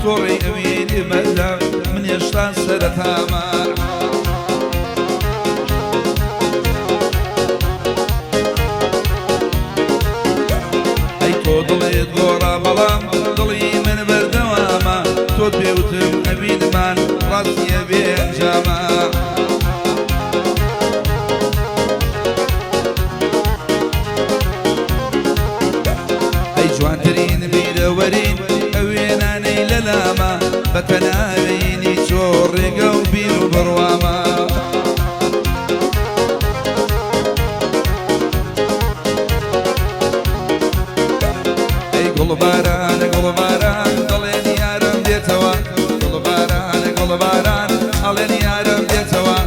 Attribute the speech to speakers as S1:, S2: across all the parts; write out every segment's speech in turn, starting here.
S1: تۆڕی ئەوینی بەردە من هێشتا سەرەتامە. ئەی تۆ دڵیت گۆڕا بەڵام دڵی من بەردەوامە، تۆ پێوتم ئەوینمان ڕاستیە بێ ئەنجامە. ئەی جوانترین بیرەوەرین ئەوێنانەی لەلامە، بە تەناوینی چۆ ڕێگە و بیر و بڕوامە. ئەی گوڵباران گوڵباران دەڵێن یارم دێتەوە، گوڵباران گوڵباران ئەڵێن یارم دێتەوە،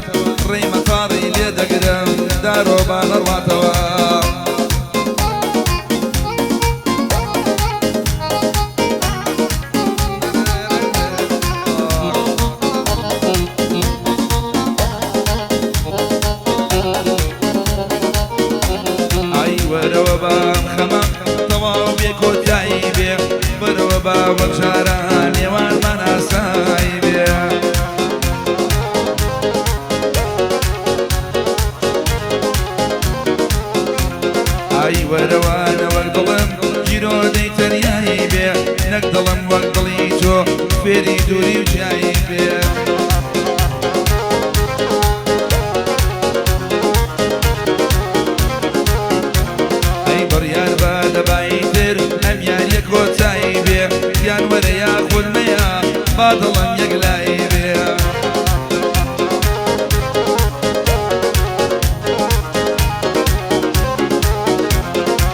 S1: ڕێی مەتاڕی لێ دەگرم دارۆبان ڕواتەوە. ئای وەرەوە بام خەمە تەواو بێ کۆتایی بێ، وەرەوە با وەک جاران نێوانمان ئاسایی بێ. ئای وەرەوانە وەک دڵم گیرۆدەی تەنیایی بێ، نەک دڵم وەک دڵی تۆ فێری دووری و جیایی بێ. ئەی بڕیار بە دەبایتر ئەم یاریە کۆتایی بێ، یان وەرە یاخود مەیە با دڵم یەکلایی بێ.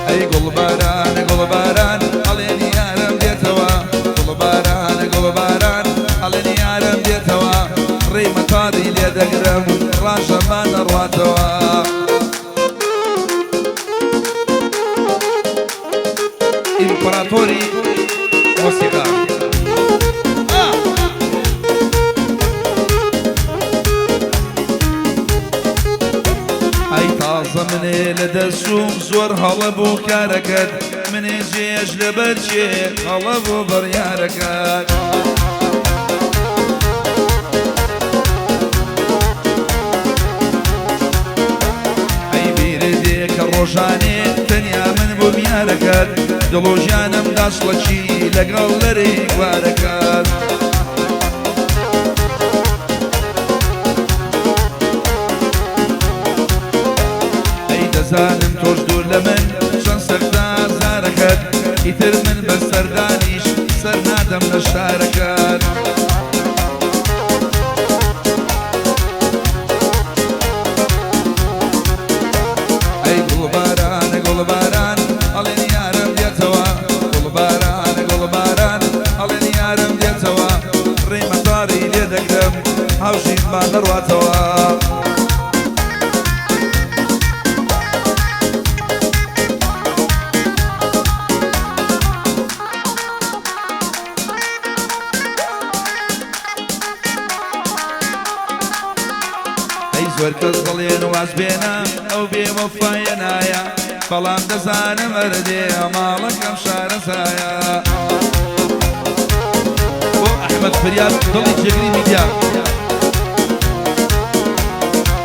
S1: ئەی گوڵباران گوڵباران ئەڵێن یارم دێتەوە، گوڵباران گوڵباران ئەڵێن یارم دێتەوە، ڕێی مەتاڕی لێ دەگرم ڕاژەمان دەڕواتەوە. ئیمپراتۆری مۆسیقا. ئەی تازە منێ لە دەستوم زۆر هەڵە بوو کارەکەت، منێ جێژ لەبەر چێ هەڵە بوو بڕیارەکەت. ئەی بیرت دێ کە ڕۆژانێ تەنیا من بووم یارەکەت، دڵ و ژیانم داشڵەکی لەگەڵ لەرەی گوارەکەت. ئەی دەزانم تۆش دوور لە من چەند سەختە ئازارەکەت، ئیتر من بە سەردانیش سەر نادەم لە شارەکەت. ئەی گوڵباران گوڵباران ئەڵێن یارم دێتەوە، گوڵباران گوڵباران ئەڵێن یارم دێتەوە، ڕێی مەتاڕی لێ دەگرم هاوژینمان دەڕواتەوە. ئەی زۆر کەس دەڵێن واز بێنە ئەو بێوەفایە نایە، بەڵام دەزانم ئەردێ ماڵەکەم شارەزایە. بۆ ئەحمەد فریاد دڵی جێگری میدیا.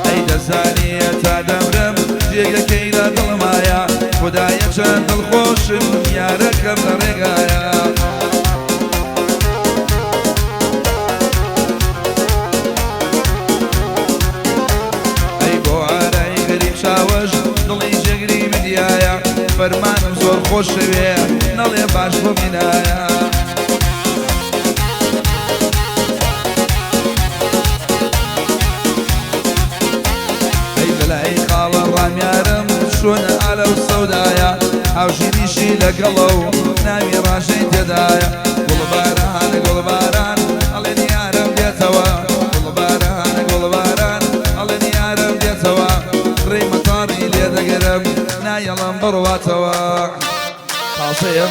S1: ئەی دەزانیە تا دەمرم جێگەکەی لە دڵمایە، خودایە چەند دڵخۆشم یارەکەم لە ڕێگایە. ئەی بۆ ئارای غەریب چاوەش دڵی جێگری میدیایە، فەرمانم زۆر خۆشەوێ نەڵێ باش بۆ مینایە. ئەی لەلای خاڵە ڕامیارم چۆنە ئالە و سەودایە، هاوژینیشی لەگەڵە و ناوی ڕاژەی تێدایە. گوڵباران گوڵباران ئەڵێن یارم دێتەوە، گوڵباران گوڵباران ئەڵێن یارم دێتەوە، ڕێی مەتاڕی لێ دەگرم نایەڵم بڕواتەوە. تازەیە.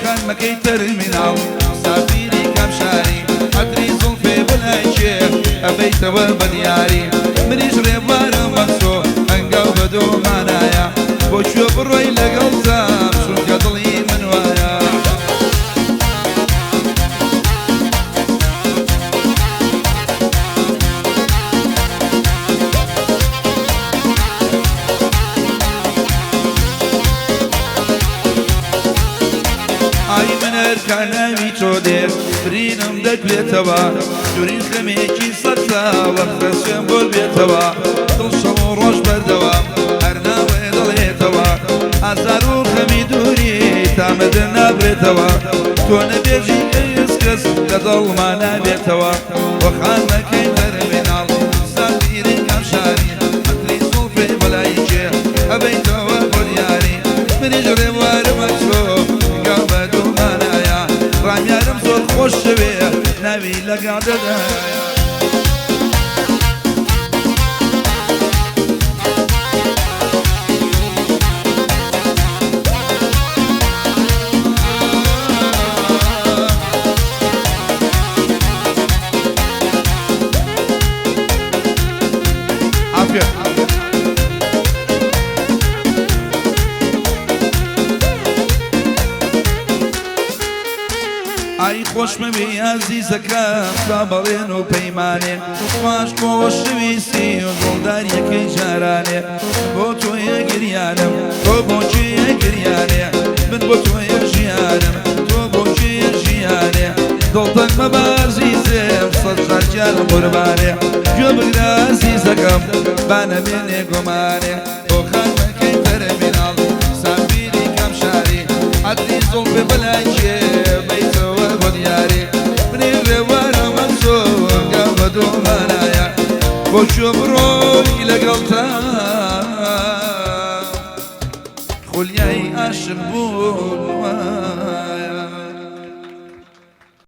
S1: خانمەکەی تەرمیناڵ سافیری کام شاری عەتری زوڵفێ بەلای کێ ئەبەیتەوە بە دیاری منیش ڕێبوارم وەک تۆ هەنگاو بە دۆمانایە بۆ کوێ بڕۆی لەگەڵتام چونکە دڵی من وایە. ئای من هەر کە ناوی تۆ دێ برینم دەکولێتەوە دوورین خەمێکی سەختە وەختە سوێن بۆ بێتەوە دڵ شەو و ڕۆژ بەردەوام هەر ناوێ دەڵێتەوە ئازار و خەمی دووری تا مردن نابرێتەوە تۆ نەبێژی کەس کەس لە دڵما نابێتەوە بۆ خانمەکەی تەرمیناڵ سافیری کام شاری عەتری زوڵفێ بەلای کێ ئەبەیتەوە بۆ دیاری منیش ڕێبوارم وەک تۆ هەنگاو بە دوومانایە ڕامیارم زۆر خۆشەوێ ناوی لەگەڵ دەدایە. عافیەت. ئای خۆشمەوێ ئازیزەکەم تا بەڵێن و پەیمانێ خواش خۆشەویستی و دڵداریەکەی جارانێ بۆ تۆیە گریانم تۆ بۆ کێیە گریانێ من بۆ تۆیە ژیانم تۆ بۆ کێیە ژیانێ دڵتەنگ مەبە ئازیزم سەد جار گیانم قوربانێ گوێ بگرە ئازیزەکەم با نەمێنێ گومانێ بۆ خانمەکەی تەرمیناڵ سافیری کام شاری عەتری زوڵفێ بەلای کێ بەیتەوە بۆ دیاری منی ڕێوارم وەک تۆ هەنگاو بە دوومانایە بۆ کوێ بڕۆی لەگەڵتا خولیای عاشق بوون.